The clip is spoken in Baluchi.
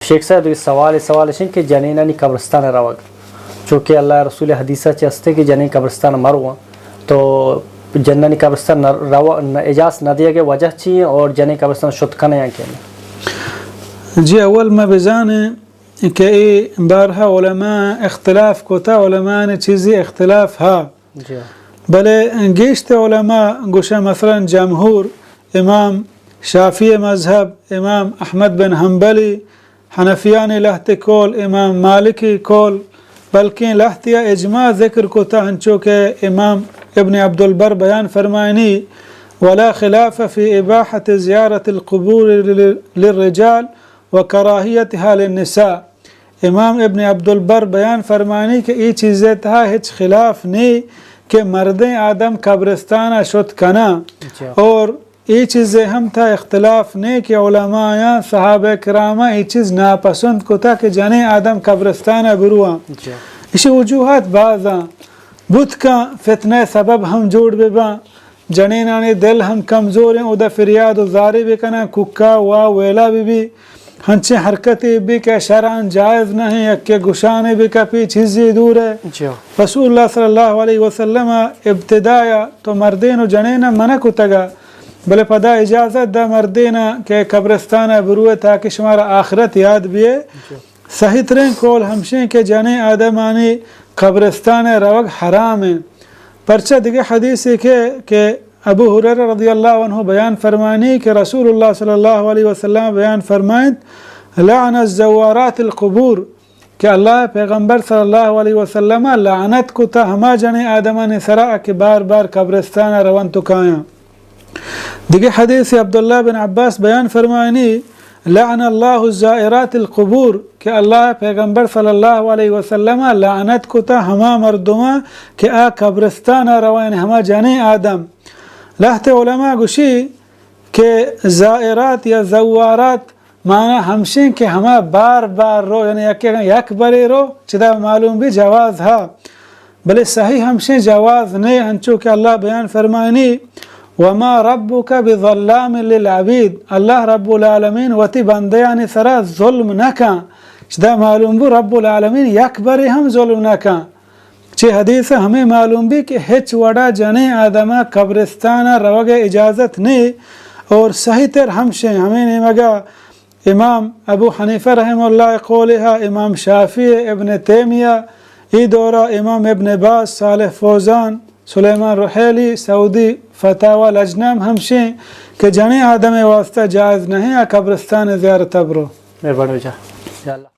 شیخ صاحب، دگہ سوال، سوال اش انت کہ جنینانی قبرستان ءَ روگ، چونکہ اللہ ءِ رسول ءِ حدیث ءَ چہ است کہ جنین قبرستان ءَ مہ رواں، تو جنینانی قبرستان نہ رو-، نہ، اجازت نہ دیگ ءِ وجہ چی انت اور جنین قبرستان شت کناں یا کہ نہ؟ جی، اول ما بزانیں کہ اے بارہ ءَ علماء اختلاف کتا، علماء نے چیزی اختلاف ہا۔ جی۔ بلے گیشتر علماء گوشاں، مثلاً جمہور، امام شافعی مذہب، امام احمد بن حنبلی، حنفیانی لہتے قول، امام مالکی قول، بلکیں لہتیا اجماع ذکر کتا، ہنچو کہ امام ابن عبدالبر بیان فرمائنی، ولا خلاف في إباحة زيارة القبور لل-، للرجال وكراهيتها للنساء۔ امام ابن عبدالبر بیان فرمانی کہ اے چیز ءِ تہا ہچ خلاف نے کہ مردیں آدم قبرستان ءَ شت کناں، جی۔ اور اے چیز ءِ ہم تہا اختلاف نے کہ علمایاں، صحابہ کراماں اے چیز ناپسند کتا کہ جنیں آدم قبرستان ءَ برواں۔ جی۔ ایشی وجوہات بازاں، بوت کن فتنہ ءِ سبب ہم جوڑ بہ باں، جنینانی دل ہم کمزور انت، اودا فریاد و زاری بکناں، کوکا وا ویلا بہ بی، ہنچیں حرکتے بی کہ شرعاً جائز نہ انت، یکے گشانے بکپی، چیزے دور ءَ۔ جی۔ رسول اللہ صلی اللہ علیہ وسلم ءَ ابتدا ءَ تو مردین و جنین ءَ منع کتگ ءَ، بلے پدا اجازت دا مردین ءَ کہ قبرستان ءَ بروئے تاکہ شمارا آخرت یاد بیئے۔ جی۔ صحیح ترین قول ہمشیں کہ جنیں آدمانی قبرستان ءَ روگ حرام انت۔ پرچہ دگہ حدیثے کہ، کہ ابو ہریرہ رضی اللہ عنہ بیان فرمانی کہ رسول اللہ صلی اللہ علیہ وسلم بیان فرمائنت، لعن الزوارات القبور، کہ اللہ پیغمبر صلی اللہ علیہ وسلم لعنت کتا ہما جنیں آدمانی سرا کہ بار بار قبرستان ءَ رونت و کایاں۔ دگہ حدیث عبداللہ بن عباس بیان فرمائنی، لعن اللہ الزائرات القبور، کہ اللہ پیغمبر صلی اللہ علیہ وسلم لعنت کتا ہما مردماں کہ آ قبرستان ءَ روائن، ہما جنیں آدم۔ لہتے علماء گوشی کہ زائرات یا زوارات معنی ہمشیں کہ ہما بار بار رو، یعنی یک، یک برے رو، چدا معلوم بی جواز ہا۔ بلے صحیح ہمشیں جواز نے، انچو کہ اللہ بیان فرمائنی، وما ربک بظلام للعبید، اللہ رب العالمین وتی بندیانی سرا ظلم نہ کن۔ چدا معلوم بو رب العالمین یک برے ہم ظلم نہ کن۔ چہ حدیث ہمے معلوم بی کہ ہچ وڑا جنیں آدما قبرستان روگ اجازت نے، اور صحیح تر ہمشیں، ہمیں نیمگا امام ابو حنیفہ رحمہ اللہ قول ہا، امام شافعی، ابن تیمیہ، ای دورہ امام ابن باز، صالح فوزان، سلیمان رحیلی، سعودی فتاوی لجنہ ہم ہمشیں کہ جنیں آدم واسطہ جائز نہیں آ قبرستان زیارت برو۔ مہربانی بچا۔ یا اللہ۔